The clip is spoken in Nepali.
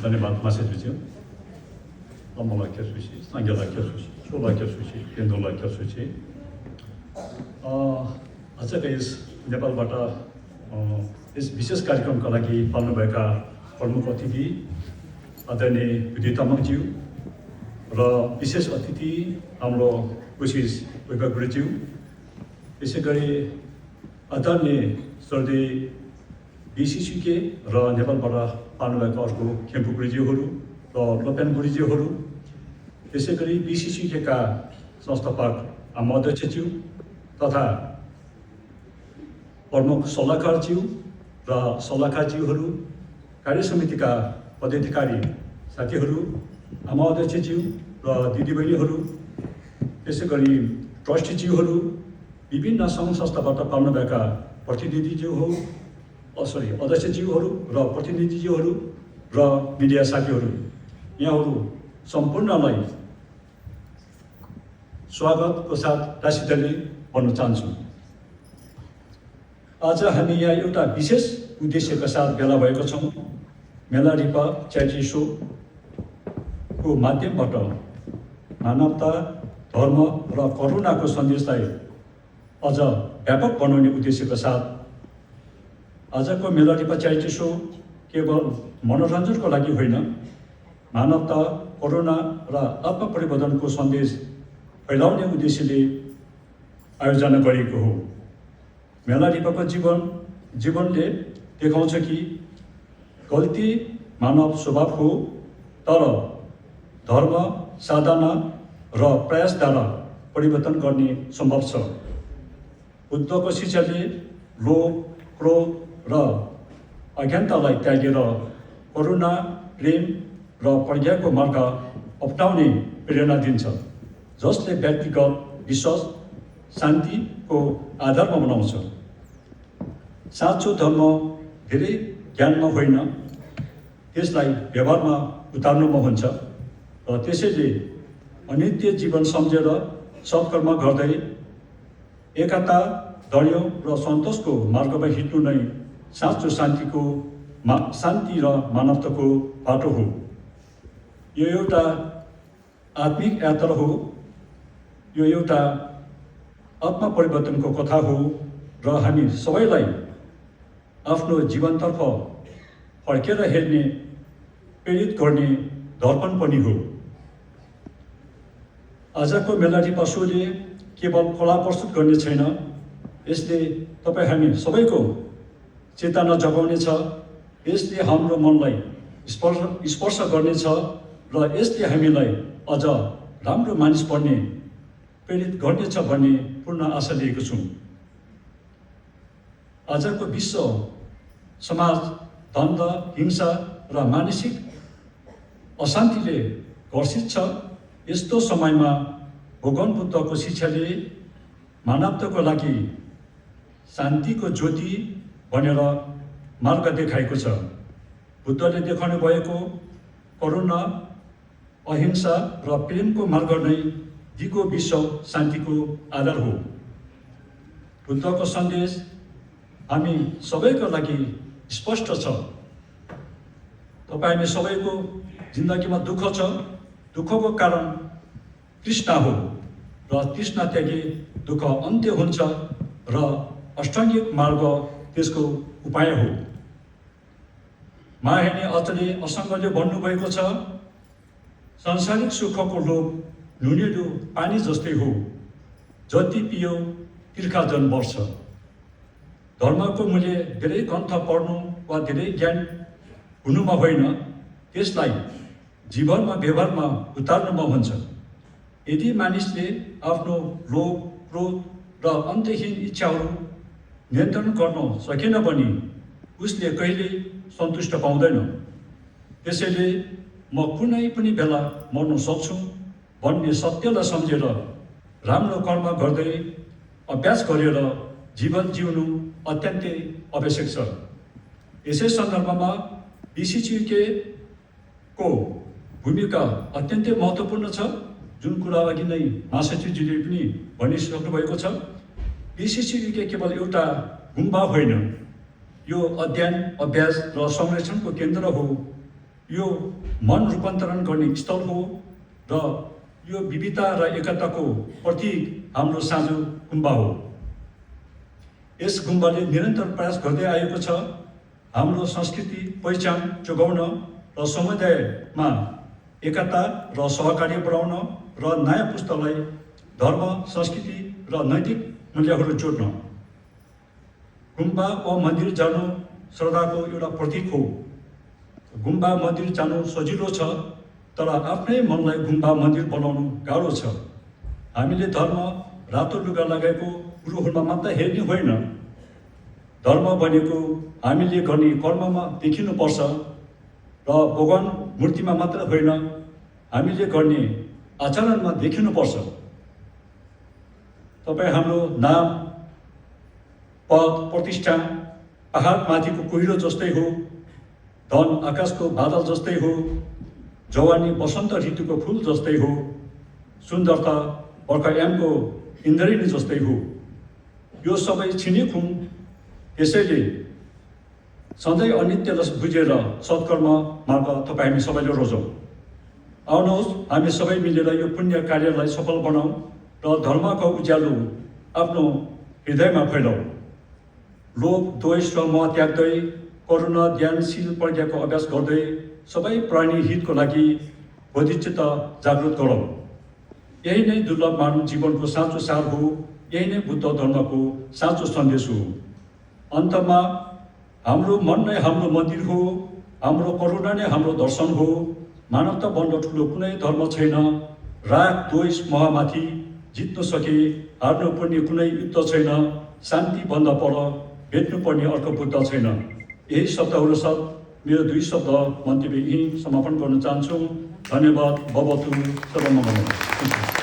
धन्यवाद मासेजुज्यू अम्मलाई केसुची साङ्गेलाई केसुची छोलाई केसुची केन्द्रलाई केसुची आजका यस नेपालबाट यस विशेष कार्यक्रमका लागि पाल्नुभएका प्रमुख अतिथि आदरणीय विधि तामाङज्यू र विशेष अतिथि हाम्रो कोशिश उइबा गुरुज्यू त्यसै गरी आदरणीय श्रद्धेय बिसिसिके र नेपालबाट पाल्नुभएका अर्को खेम्पु गुरुज्यूहरू र लोपेन गुरुज्यूहरू त्यसै गरी बिसिसिकेका संस्थापक आमा अध्यक्षज्यू तथा प्रमुख सल्लाहकारज्यू र सल्लाहकारज्यूहरू कार्य समितिका पदाधिकारी साथीहरू आमा अध्यक्षज्यू र दिदीबहिनीहरू त्यसै गरी ट्रस्टीज्यूहरू विभिन्न सङ्घ संस्थाबाट पाल्नुभएका प्रतिनिधिज्यूहरू अध्यक्षज्यूहरू र प्रतिनिधिज्यूहरू र मिडिया साथीहरू यहाँहरू सम्पूर्णलाई स्वागतको साथ टाँसिँदै भन्न चाहन्छु। आज हामी यहाँ एउटा विशेष उद्देश्यका साथ भेला भएका छौँ। मेला रिपा च्यारिटी सोको माध्यमबाट मानवता धर्म र करुणाको सन्देशलाई अझ व्यापक बनाउने उद्देश्यका साथ आजको मेला रिपा च्यारिटी सो केवल मनोरञ्जनको लागि होइन, मानवता करुणा र आत्मपरिवर्तनको सन्देश फैलाउने उद्देश्यले आयोजना गरिएको हो। मेला रिपाको जीवनले देखाउँछ कि गल्ती मानव स्वभाव हो, तर धर्म साधना र प्रयासद्वारा परिवर्तन गर्ने सम्भव छ। बुद्धको शिक्षाले लोभ क्रोध र अज्ञानतालाई त्यागेर करुणा प्रेम र प्रज्ञाको मार्ग अपनाउने प्रेरणा दिन्छ, जसले व्यक्तिगत विश्वास शान्तिको आधारमा बनाउँछ। साँचो धर्म धेरै ज्ञानमा होइन, त्यसलाई व्यवहारमा उतार्नुमा हुन्छ र त्यसैले अनित्य जीवन सम्झेर सत्कर्म गर्दै एकता धैर्य र सन्तोषको मार्गमा हिँड्नु नै साँचो शान्ति र मानवताको बाटो हो। यो एउटा आत्मिक यात्रा हो, यो एउटा आत्मा परिवर्तनको कथा हो र हामी सबैलाई आफ्नो जीवनतर्फ फर्केर हेर्ने प्रेरित गर्ने दर्पण पनि हो। आजको मेला रिपा सोले केवल कला प्रस्तुत गर्ने छैन, यसले तपाईँ हामी सबैको चेतना जगाउनेछ, यसले हाम्रो मनलाई स्पर्श गर्नेछ र यसले हामीलाई अझ राम्रो मानिस बन्ने प्रेरित गर्नेछ भन्ने पूर्ण आशा लिएको छु। आजको विश्व समाज द्वन्द्व हिंसा र मानसिक अशान्तिले ग्रसित छ। यस्तो समयमा भगवान बुद्धको शिक्षाले मानवताको लागि शान्तिको ज्योति बनेर मार्ग देखाएको छ। बुद्धले देखाउनु भएको करुणा अहिंसा र प्रेमको मार्ग नै दिगो विश्व शान्तिको आधार हो। बुद्धको सन्देश हामी सबैका लागि स्पष्ट छ। तपाईँ हामी सबैको जिन्दगीमा दुःख छ, दुःखको कारण तृष्णा हो र तृष्णा त्यागे दुःख अन्त्य हुन्छ र अष्टाङ्गिक मार्ग त्यसको उपाय हो। माहेनी अचले असङ्गले भन्नुभएको छ, सांसारिक सुखको लोभ नुनिलो पानी जस्तै हो, जति पियो तिर्खा जन बढ्छ। धर्मको मूल्य धेरै ग्रन्थ पढ्नु वा धेरै ज्ञान हुनुमा होइन, त्यसलाई जीवनमा व्यवहारमा उतार्नुमा हुन्छ। यदि मानिसले आफ्नो लोभ क्रोध र अन्तहीन इच्छाहरू नियन्त्रण गर्न सकेन भने उसले कहिल्यै सन्तुष्ट पाउँदैन। त्यसैले म कुनै पनि बेला मर्न सक्छु भन्ने सत्यलाई सम्झेर राम्रो कर्म गर्दै अभ्यास गरेर जीवन जिउनु अत्यन्तै आवश्यक छ। यसै सन्दर्भमा बिसिसिकेको भूमिका अत्यन्तै महत्त्वपूर्ण छ, जुन कुरा अघि नै मासेजुज्यूले पनि भनिसक्नु भएको छ। बिसिसिके केवल एउटा गुम्बा होइन, यो अध्ययन अभ्यास र संरक्षणको केन्द्र हो। यो मन रूपान्तरण गर्ने स्थल हो र यो विविधता र एकताको प्रतीक हाम्रो साझो गुम्बा हो। यस गुम्बाले निरन्तर प्रयास गर्दै आएको छ हाम्रो संस्कृति पहिचान जोगाउन र समुदायमा एकता र सहकार्य बढाउन र नयाँ पुस्तालाई धर्म, संस्कृति र नैतिक मूल्यहरू जोड्न। गुम्बा वा मन्दिर जानु श्रद्धाको एउटा प्रतीक हो। गुम्बा मन्दिर जानु सजिलो छ, तर आफ्नै मनलाई गुम्बा मन्दिर बनाउनु गाह्रो छ। हामीले धर्म रातो लुगा लगाएको गुरुहरूमा मात्र हेर्ने होइन। धर्म भनेको हामीले गर्ने कर्ममा देखिनुपर्छ र भगवान मूर्तिमा मात्र होइन, हामीले गर्ने आचरणमा देखिनुपर्छ। तपाईँ हाम्रो नाम, पद, प्रतिष्ठा पहाड माथिको कुहिरो जस्तै हो, धन आकाशको बादल जस्तै हो, जवानी वसन्त ऋतुको फुल जस्तै हो, सुन्दरता बर्खायामको इन्द्रिणी जस्तै हो। यो सबै छिनिक हुन्। त्यसैले सधैँ अनित्यलाई बुझेर सत्कर्म मार्ग तपाईँ हामी सबैले रोजौँ। आउनुहोस् हामी सबै मिलेर यो पुण्य कार्यलाई सफल बनाऊ र धर्मको उज्यालो आफ्नो हृदयमा फैलाऊ। लोभ, द्वेष र मोह त्याग्दै करुणा, ध्यानशील प्रज्ञाको अभ्यास गर्दै सबै प्राणी हितको लागि बोधिचित्त जागृत गरौँ। यही नै दुर्लभ मानव जीवनको साँचो सार हो। यही नै बुद्ध धर्मको साँचो सन्देश हो। अन्तमा हाम्रो मन नै हाम्रो मन्दिर हो, हाम्रो करुणा नै हाम्रो दर्शन हो। मानवता भन्दा ठुलो कुनै धर्म छैन। राग, द्वेष, मोहमाथि जित्न सके हार्नुपर्ने कुनै युद्ध छैन। शान्ति भन्दा पर भेट्नुपर्ने अर्को बुद्ध छैन। यही शब्दहरू साथ मेरो 2 शब्द मन्तव्य यहीँ समापन गर्न चाहन्छु। धन्यवाद। भवतु सर्वमङ्गलम्।